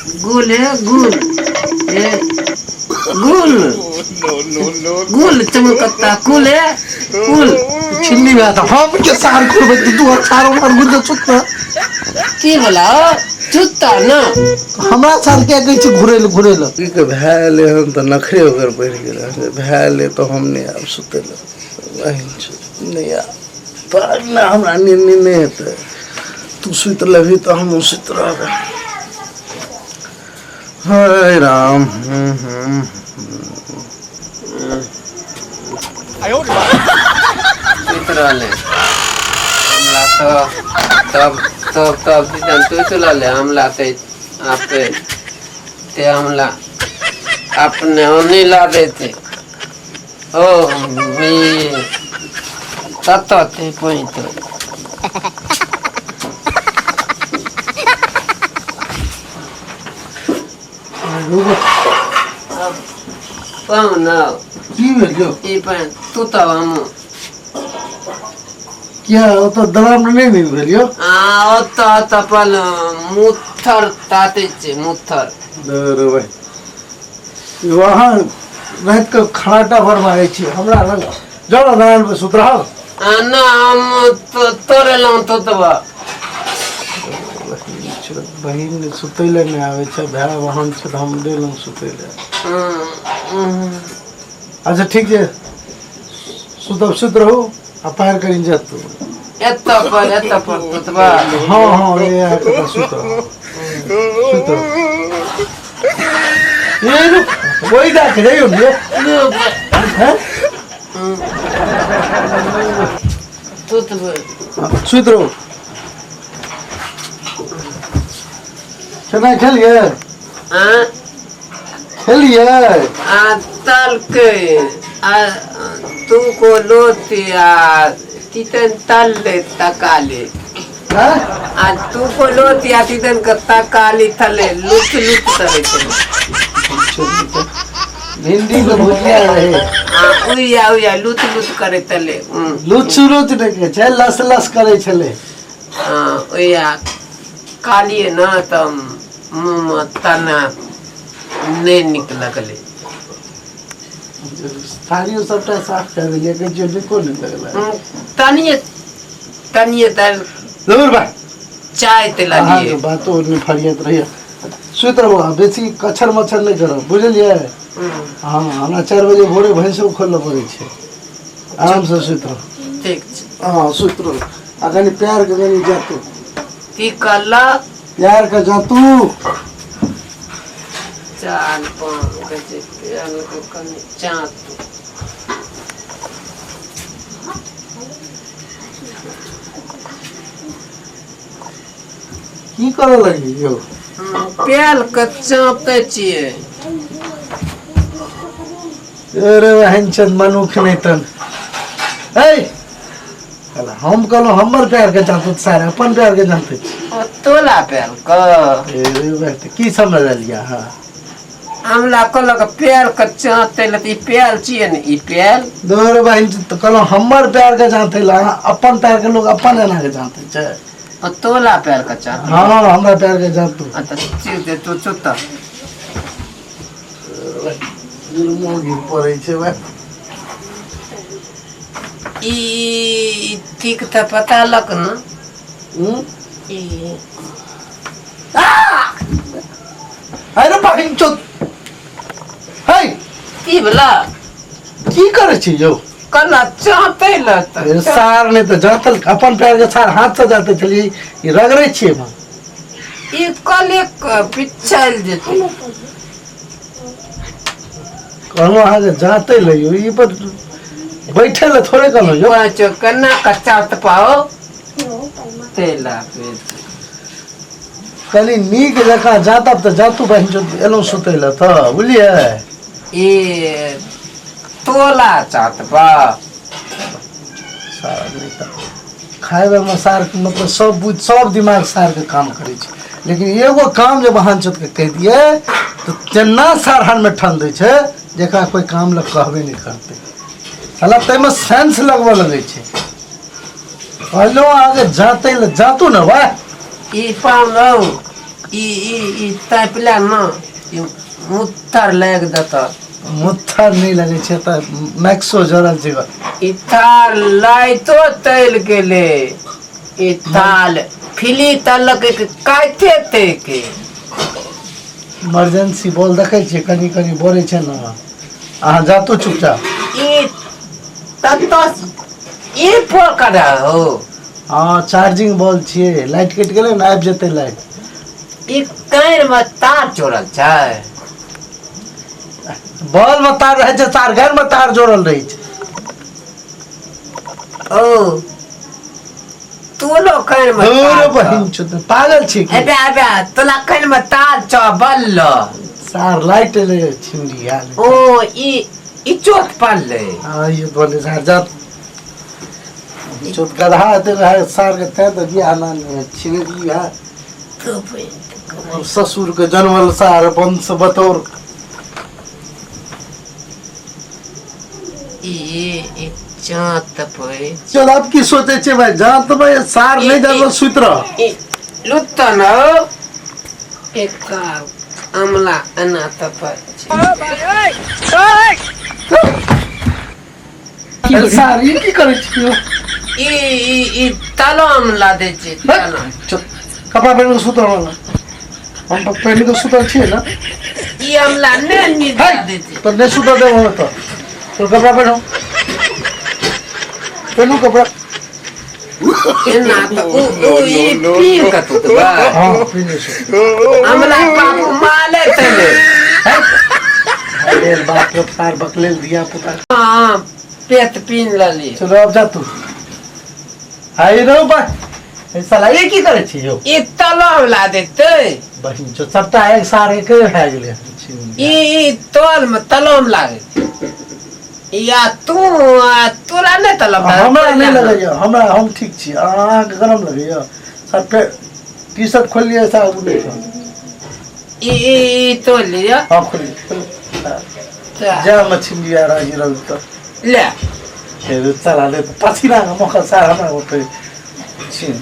गुल हे गुल हे गुल गुल चमकत्ता कुल हे कुल छिन्नी में आता हम के सार खुरबै तऽ तू सार उमर घुर के सुत ना की बोला चुत्ता ना हमरा सार के कहै छै घुरै लए घुरै लए की के भए एलै हन तऽ नखरे ओकर बढ़ि गेलै हन भए एलै तऽ हम नहि आब सुतै लए बहिन छै नहि आब तऽ नहि हमरा नींद नहि हेतै तू सुति लेबही तऽ हमहूँ सुति रहबै हे राम हूँ हूँ सुति रहलै हमरा तऽ तब तब तब जन सुति रहलै हमरा तऽ आपे ते हमरा अपने ओनी ला देते ओ मी तत ते पैत पाउ न की भेल यौ ई पानि तू तऽ हम किया ओतऽ दलान मे नहि नींद भेल यौ आ ओतऽ ओतऽ पल मुत्थर तातै छै मुत्थर रे भाइ यौ अहाँ राति कऽ खराटा भर मारै छी हमरा लग जाउ ने दलान पर सुत रहब आ ना हम तोरे लौं तोतबा बहिन सुतै लए नहि आबै छै भाय बहन छै तऽ हमरे लग सुतै लए अच्छा ठीक छै सुतब सुत रहू आ पैर कनि जतू एतऽ पर एतऽ पर तोतबा हँ हँ ए आके तऽ सुत रहू सुत रहू ए रुक ओहि जाके जइयौ ने हैं तोतबा सुति रहू खेनाइ खेलियै आँ खेलियै आ तलकै आ तू को लोती आ तितन तलले तकाले हैं? आ तू को लोती आ तितन के तकाली थले लुत लुत करे छले भिंडी के भुजिया रहे आ उइया उइया लुत लुत करे तले लुच लुच नहि कहै छै लस लस करै छलै उइया कालिए न तऽ मुँहमे तना नहि नीक लगलै थारियो सबटा साफ कए देलियै कहै छियै नीको नहि लगलै तनिए तनिए तऽ जरूर भाइ चाय ते अहाँके लगिए बातो नहि फरियात रहैया सुति रहू अहाँ बेसी कच्छर मच्छर नहि करब बुझलियै हँ हमरा 4 बजे भोरे भैंसो खोलऽ पड़ै छै आरामसँ सुति रहू ठीक छै हँ सुति रहू आ कनि प्यारके कनि जातू की कहलक प्यारके जातू चाल पान कहै छै प्याल के कनि चाँत की करऽ लगली यौ प्याल के चाँपै छियै अरे बहन चंद मनुख नहि तन है हम कहलहुँ हमर प्यार के जानते सारे अपन प्यार के जानते छी ओ तोला प्याल के अरे बहन तऽ की समझ लिया हाँ हमरा कहलक प्याल के चाँपै लए तऽ ई प्याल छियै ने ई प्याल दोहर बहन तऽ कहलहुँ हमर प्यार के जानते ला अपन प्यार के लोग अपन एना के जानते छै ओ तोला प्याल के चाँप हाँ हमरा प्यार के जानतू आ तऽ चीज दे तू चुत मोगी पड़ै छै वएह ई ठीक तऽ पता लक न हूँ? ई अरे बहिन चोद है की भेला की करै छी यौ कला चाँपै लए तऽ अरे सार नहि तऽ जातल अपन पैर के सार हाथ से जाते छलियै ई रगड़ै छियै हम ई कले पिछाइल जेतै कहलहुँ अहाँके जाते लैयौ ई पर बैठे लए थोड़े कहलहुँ यौ पाँच केना कच्चा तऽ पाओ तेला पे कनि नीक जकाँ जातब तऽ जातू बहिन जो एलहुँ सुतै लए तऽ बुझलियै ई तोला चात पा सार नहि तऽ खाय बेरमे सार मतलब सब बुझ सब दिमाग सारके काम करै छै लेकिन एगो काम जे बहान चोतके कहि दियै तऽ तेना सार हानमे ठन दै छै जेकरा कोइ काम लए कहबे नहि करतै साला ताहिमे सेंस लगबऽ लगै छै कहलहुँ अहाँके जातै लए जातू ने वाह ई पाहुन ई ई ई तापला न ई मुत्तर लागि देत। मुत्थर नहि लगै छै तऽ मैक्सो जरल छै। ई तार लाइतो तैल गेलै। ई ताल फिली तलक के काटे ते के। इमरजेंसी बॉल देखै छियै, कनि कनि बरै छै ने। अहाँ जातो चुपचाप। ई तत्तो ई पोकरा हो। हँ, चार्जिंग बॉल छियै, लाइट कटि गेलै ने, आबि जेतै लाइट। ई कान में तार जोड़ल छै। बॉल में तार रहै छै तार, घर में तार जोड़ल रहै छै। ओ तू लो कान में धुर तार छौ। बहिन चोद, पागल छी की? एबे एबे तोला कान में तार छ बल्ल। सार लाइट एलै छिंडी आयल। ओ ई ई चोट पड़लै। हाँ, ये बोले सार जा चोट गधा हेतै रहै सार के, तैं तऽ बियाह ना नहि छिंडी है। ससुर के जनमल सार वंश बतौर। ई ई चाँत पे। चल, आब की सोचै छियै भाई? जात भाई सार नहि जाबो, सुति रह। ई लुत्तन हो एक अमला एना तपै छै। अरे सार, ई की करै छियै? ई ई ई तलो अमला दै छै तलो। चल, कपड़ा पहिन कऽ सुतल रहल। हम तऽ पहिन कऽ सुतल छियै ने। ई अमला ने नींद दै छै। तऽ नहि सुतऽ देब हम तऽ। तो कपड़ा पहिनो, पहिनू कपड़ा। एना तऽ उ उ ई पीन कतौ देबै। हाँ, पहिने छै। अमला बाबू माले तले। अरे बाप रे, सार बकलेल धिया पुता। हाँ, पेट पीन लली। चलो, अब जा तू। हाय रो बा, ए साला ई की करै छी यौ? ई तलो अमला देतै। बहिन चो, सबटा एक सार एके भए गेलै। ई ई तल में तलम लागै छै या तू आ तोरा नहि तलम लागै? हमरा नहि लगैया, हमरा हम ठीक छी। अहाँके गरम लगैया सर? पे टी शर्ट खोललियै सार, ओ नहि छल। ई ई ई तो लिअ। हाँ, खोलिए खोलिए। जा मछली आ राजी रहल तऽ ले। फेर चला ले तऽ पसीना के मौका सार हमरा ओते छिन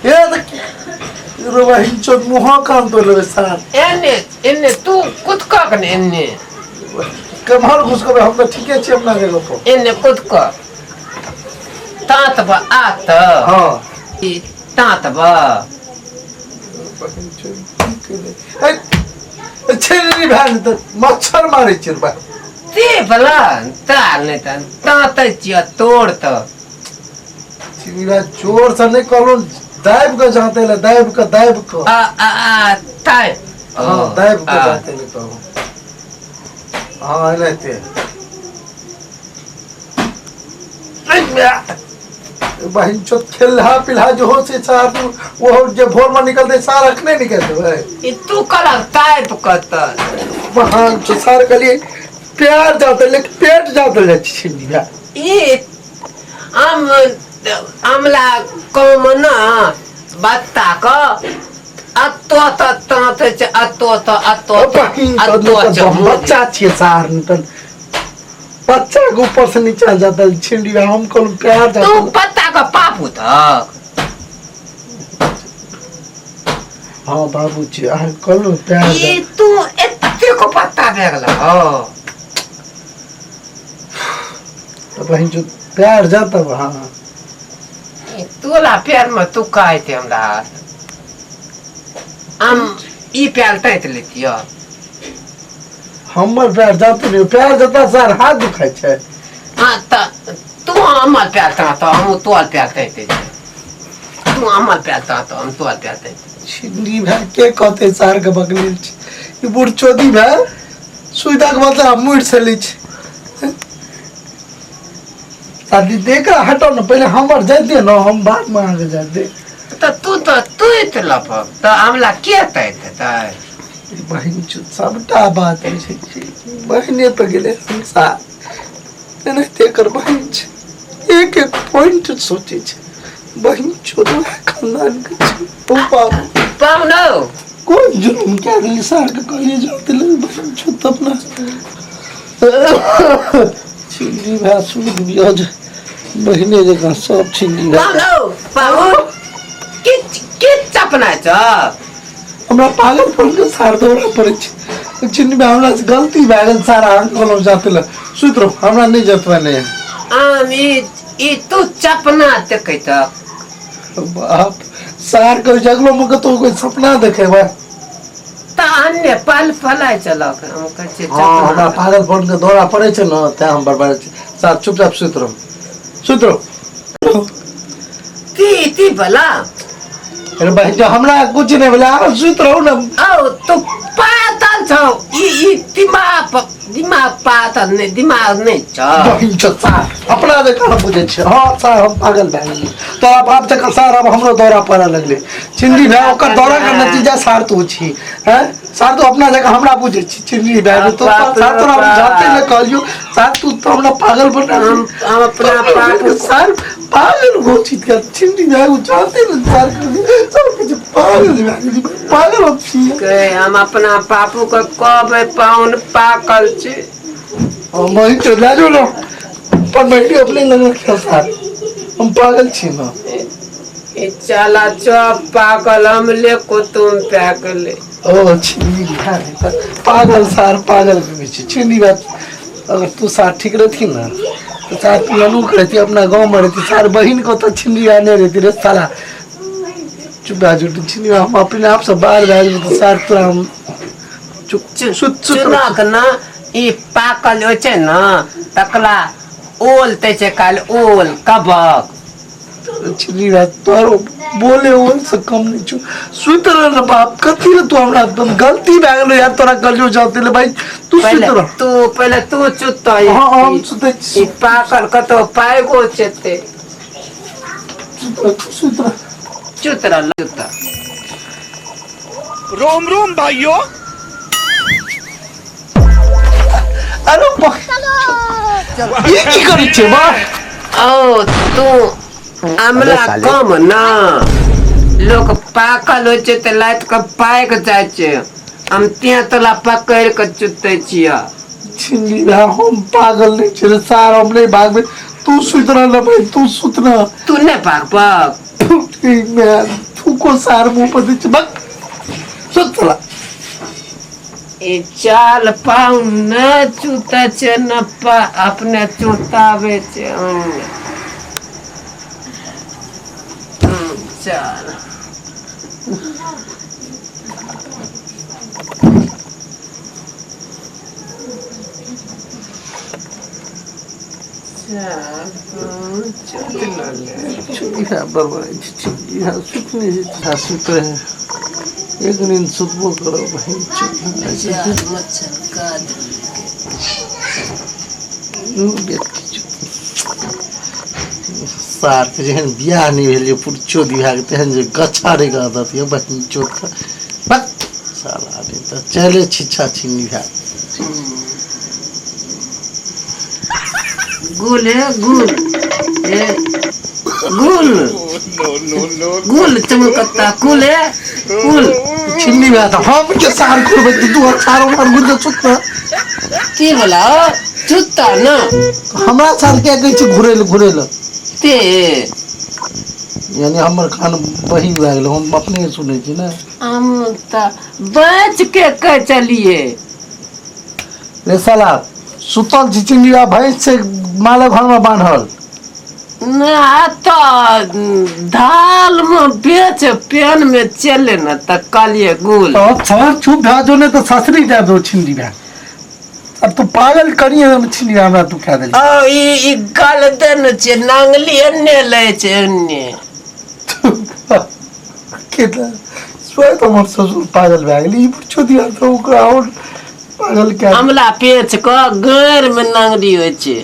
ए तऽ रो बहिन चोद, मुँह कान तो लेबै सार। एने एने तू कुद कऽ ने एने। केम्हर घुसकबै? हम तऽ ठीके छी अपना जगह पर। एने कुद कऽ ताँत ब आत। हाँ। ई ताँत ब। बहिन चोद, की केने? ए, छिनरी भए जेतै, मच्छर मारै छै बा। ते बला तार नहि तऽ ताँतै छियै तोड़ तऽ। छिनरी भाई, जोर से नहि कहलहुँ, दाबि कऽ जाते ले, दाबि कऽ, दाबि कऽ। आ आ आ ताइ। हाँ, दाबि कऽ जाते ले कहलहुँ। हाँ, एनाहिते। बहिन चोद, खेलहा पिलहा जो हो से सार वो जे भोर में निकलते सार अखने निकल देबै। ई तू कलक टाइप कतऽ? बहन चोद, सार कहलिए प्यार जाते लेकिन पेट जाते जाइ छै छिनरी भाई। ई आम आमला कम न बत्ता क अतो त ताँतै छै, अतो त अतो त बहिन चोद, अतो नहि छै। तऽ हम बच्चा छियै सार, नहि तऽ बच्चा के ऊपर से नीचा जाता छिनरी भाई, हम कहलहुँ प्यार तू जाते। पत्ता क पापू तक। हाँ बाबूजी, अहाँ कहलहुँ प्यार ई जाते। तू एते को पत्ता भए गेल हो। तऽ बहिन चोद, प्यार जाता। हाँ। ई तोला प्यार में तू कहते हमरा हम ई प्यार तैत लेतियो। हमर प्यार जाते नहीं, प्यार जाता सार हाथ दुखाइ छै। हाँ तऽ तू हमर प्यार ता तऽ हम तोहर प्यार तैते। तू हमर प्यार ता तऽ हम तोहर प्यार तैते। छिंदी भाई, के कहते सार के बगलेल छै। ई बूढ़ चोदी भाई सुविधा के बदला हम मुड़ से लै छै। शादी देख हटाउ ने, पहिले हमर जाय दे ने, हम बाद में अहाँके जाय दे। तऽ तू तऽ तू लपक तऽ हमला के तैत हेतै? बहिन चोद, सबटा बात बुझै छी। बहिने तऽ गेलै संसार एनाहिते। एकर बहिन छै, एक एक पॉइंट सोचै छै। बहिन चोद, वएह खानदान के छै। ओ बाबू। पाहुनो। कोन जुर्म कए देली सार के? कहलिए जाते ले बहिन चोद अपना छिंदी भाय सुध बियाज बहिने जकाँ सब छिंदी भाय। पाहुनो, पाहुन, के के चपना छ? हमरा पागलपन के सार दौरा पड़ै छै। चिन्नी भाय, हमरा से गलती भए गेल सार, अहाँ कहलहुँ जाते लए सुति रहू, हमरा नहि जतबा नहि है। आम ई ई तू चपना देखै तऽ। बाप सार के जगलो में कतौ कोई सपना देखेबै। तऽ अन्य पल पलाय चलक, हम कहै छियै। हँ, हमरा चपना पागलपन के दौरा पड़ै छै ने, तें हम बड़बड़ाइ छी। सार चुपचाप सुति रहू, सुति रहू। ती ती भला। अरे भाई, जो हमरा कुछ नहीं भेलै, अहाँ सुति रहू ने। औ तू पातल छौ, ई ई दिमाग दिमाग पातल नहि, दिमाग नहि छौ। बहिन छौ सार, अपना जकाँ हम बुझै छियै। हँ सार, हम पागल भए गेलियै तोरा बाप जकाँ सार। अब हमरो दौरा पड़ऽ लगलै चिन्नी भाय, ओकर दौरा के नतीजा सार तू छी। हैं सार, तू अपना जकाँ हमरा बुझै छी चिन्नी भाय? तो बाप रे सार, तोरा हम बाप। जाते ने कहलियौ सार, तू तो हमरा पागल बना हम अपना बाप सार पागल घोषित कर चिन्नी भाय। ओ जानते ने सार, सब किछु पागल भए गेली, पागल हम छी। के हम अपना बापू के कहबै पाहुन पाकल छै। वही तो ले जो ना, पर बैठी अपने लगा क्या सार, हम पागल छी ना। ई चला चौप पागल, हम ले कुतुम पैकले। ओ छिनी भाई, पागल सार, पागल के छी छिनी बात। अगर तू सार ठीक रहती ना तो सार तू अनूख रहती, अपना गांव में रहती सार, बहिन को तो छिनी आने रहती रे साला। चुप भए जो छिनी, हम अपने आप से बाहर भए जेबै तऽ सार तोरा हम चुप सुत सुत। चुनक न ई पाकल होइ छै न, तकला ओल तै छै काल्हि ओल कबक। छिनी भाई, तोहर बोले ओल से कम नहीं छौ। सुति रह ना बाप, कथी ले तू हमरा एकदम गलती भए गेलो यार, तोरा कहलियो जाते ले भाई, तू सुति पहिले रह। तू पहिले तू चुत। हाँ, हम सुतै छी। ई पाकल कतौ पाइगो चेते। सुति रह, तू सुति रह। चुत रह, चुत। रोम रोम भाइयों। अरे ई की करै छै बा? ओ तू अमला कम न, लोक पाकल होइ छै तऽ लाइत कऽ पाकि जाइ छै, हम तें तोला पकड़ि कऽ चुतै छियह। छिन्नी भाय, हम पागल नहीं छी रे सार, हम नहीं भागबै। तू सुति रह ना भाई, तू सुत ना। तू नहि भागबह? ठीक मैं थूको सार मुंह पर दै छै, बक सुत चला। ई चाल पाउ न चुतै छै न पा अपने चुताबै छै। चल। चल, चुत न ले। छिन्नी भाय बड़बड़ाइ छै। छिन्नी भाय सुतने छै, सुत रहे, एक नींद सुतबो करब बहिन। चल, मच्छर काट। सार के जेहन बियाह नहि भेल जे पुरचो बियाह के तेहन जे गच्छा रे आदत ये बहिन चोत के। बक साला रे, तऽ चले छिच्छा छिन्नी भाय। गुल हे गुल हे गुल गुल चमकता कुल हे कुल। छिन्नी भाय, तऽ हम के सार खुरबै तऽ तू सार उमर गुल सुत ना। की बोला चुत्ता न? हमरा सार के कहै छै घुरै लए, घुरै लए। ते यानी हमर कान बही भए गेलै, हम अपने सुनै छी ने। हम तऽ बच के कह चलिए। रे साला, सुतल छी चिंगिया, भैंस छै मालक घर में बान्हल। ना तऽ धाल में बेच पेन में चले न तऽ कहलिए गुल। तब सर चुप भए जो, नहि तऽ ससरी दए दो छिंदी भए। अब तू पागल करिए हम छिंदी, हमरा तू खा देली। ओ ई ई गल देन छै, नांगली एन्ने लै छै एन्ने। केना स्वयं हमर ससुर पागल भए गेलै, ई पूछो दिया तऽ ओकरा आओर पागल क्या। अमला पेच कऽ गैर में नांगली होइ छै।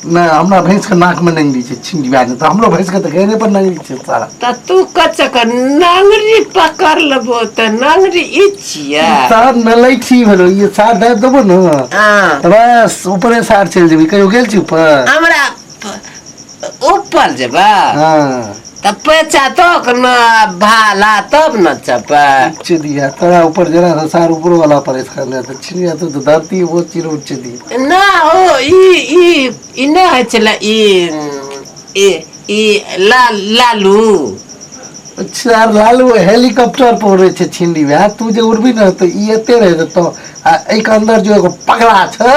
नहि, हमरा भैंस के नाक में नंगली छै छिंदी भए, तऽ हमरो भैंस के तऽ गैरे पर नंगली छै सारा। तऽ तू कचक नांगरी पकड़ लेबो तऽ नांगरी ई छियै। सार नलैठी भेलो ये सार, दाबि देबो ने। हँ। तऽ बस ऊपरे सार चलि जेबी। कहियो गेल छी ऊपर? हमरा ऊपर जेबा? हँ। तऽ पैचा तक न भाला तब न चपा। चिड़िया तोरा ऊपर जेना तऽ सार ऊपरो वाला परेशान रहत चिड़िया, तू तऽ धरती वो चिड़ उच्च दिया। ना ओ ई ई ई नहि होइ छलै ई ई ई लाल लालू। सार लालू हेलीकॉप्टर पर उड़ै छै छिंडी भए तू जे उड़बी ने तऽ ई एते रहि जेतौ आ एहिके अंदर जो एगो पगला छै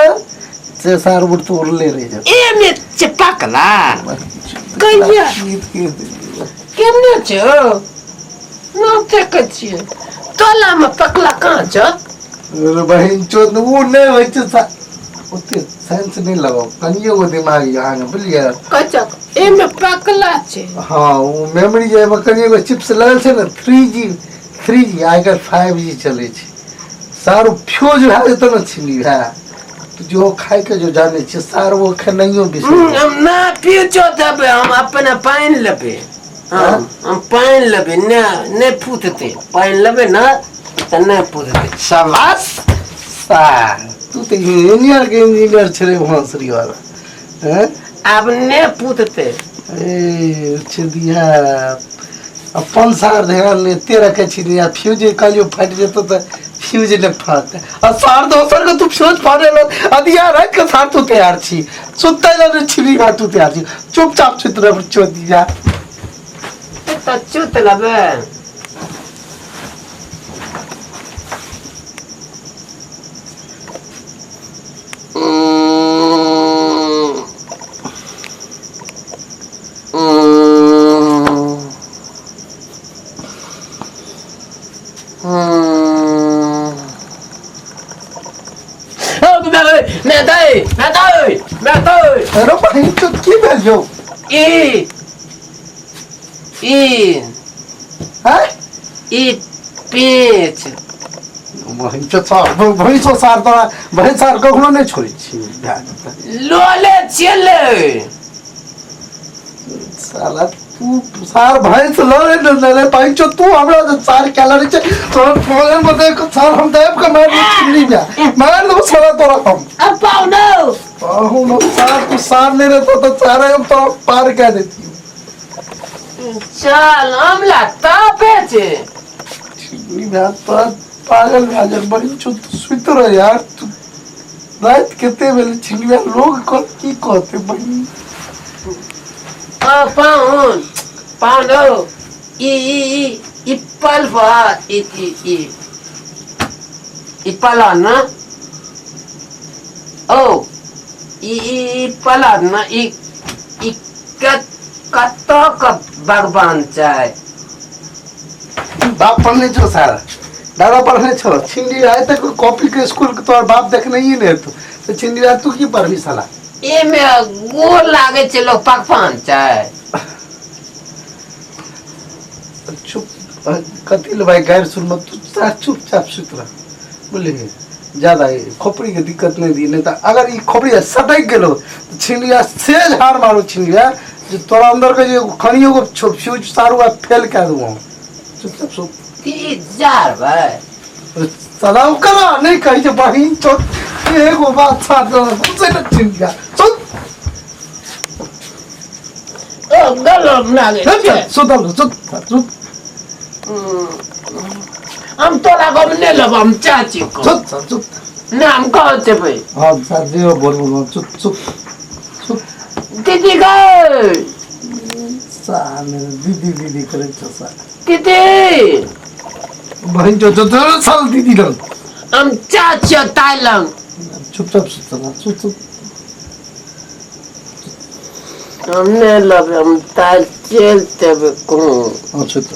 से सार उड़ तऽ उड़ले रहि जेतौ। एमे चिपकला कहिया केने छौ ना देखै छियै तोलामे पकला कहाँ छौ? अरे बहिन चोद ओ नहि होइ छै ओते साइंस नहि लगाउ, कनिए गो दिमाग यऽ अहाँके, बुझलियै? कचक एमे पकला छै। हाँ ओ मेमोरी जे एहिमे कनिए गो चिप्स लगल छै ने, 3G 3G आइ काल्हि 5G चलै छै सार, ओ फ्यूज भए जेतौ ने छिली भए, तू जो खाइके जो जानै छियै सार ओ खेनाइयो बिसरि हम ना पीछो देबै, हम अपना पानि लेबै, हम पानि लेबै ने नहि फूटतै, पानि लेबै ने तऽ नहि फूटतै। शाबाश सार, तू तऽ इंजीनियर के इंजीनियर छलै भोंसरी वाला हैं। आब नहि फूटतै। ए छेदिया अपन सार ध्यान नहि एते रखै छी ने, फ्यूज कहलियो फाटि जेतौ तऽ फ्यूज नहि फाटतै आ सार दोसर के तू फ्यूज फाड़े ल अदिया राति के सार तू तैयार छी सुतै ल नहि छिली बा तू तैयार छी, चुपचाप सुति रह चोदिया। तऽ चुत लेबै। अरे बहिन तो की भेल यौ? ई ई हैं ई पेच बहिन चो सार बहिन चो सार तोरा बहिन सार कखनो नहि छोड़ै छी भए जेतै। लोले चले साला तू सार भैंस लड़े न लड़े बहिन चो तू हमरा से सार क्या लड़े छै तोरा फोन में देख सार हम देव के मार छिली जा मार दो साला तोरा हम। अब पाउनो पाहुन हम सार तू सार ले रहता तो सारे हम तो पार कर देती। चल हमला तापे छे छिली भए तोरा पागल भए जा बहिन चो तू सुति रह यार, तू राति कते भेलै छिली भए लोग की कहते बहिन? आ पाहुन पाहुन ई ई ई ई पलवा ई ई ई ई पला ना ओ ई ई ई पला ना ई ई कतऽ के बागवान छै? बाप पढ़ने छौ सारा दादा पढ़ने छौ छिंडी आइ तक कॉपी के स्कूल के तोहर बाप देखने ही नहीं हेतौ तो छिंडी तू की पढ़बी साला? एमे गोर लागे छै लोग पकवान छै। चुप कथी ले भाई गारि सुन मत तू चुपचाप सुति रह बुझलिही, ज्यादा ई खोपड़ी के दिक्कत नहीं दी, नहीं तो अगर ई खोपड़ी सटक गेलो तो छिंडिया से झाड़ मारू छिंडिया जे तोरा अंदर के जे कनियो को फ्यूज सारू आ फेल कर दूं हम। चुपचाप सुत। की जार भाई साला ओकरा नहीं कही जे बहिन चोत एगो बात साथ घुसे न छिंडिया सुत। ओ गलम लागे छै। सुतल सुत सुत। हम तोरा गम नहीं लेब, हम चाची को सुत सुत ना हम कहाँ जेबै? हाँ सर जी बोल चुप चुप चुप। दीदी गए साले दीदी दीदी करे छौ साले। दीदी बहिन जो जो जो साल दीदी लंग हम चाची ताई लंग। चुपचाप सुत ना सुत सुत। हम नहीं लेब, हम ताई चल देबै कहूँ। हाँ सुत।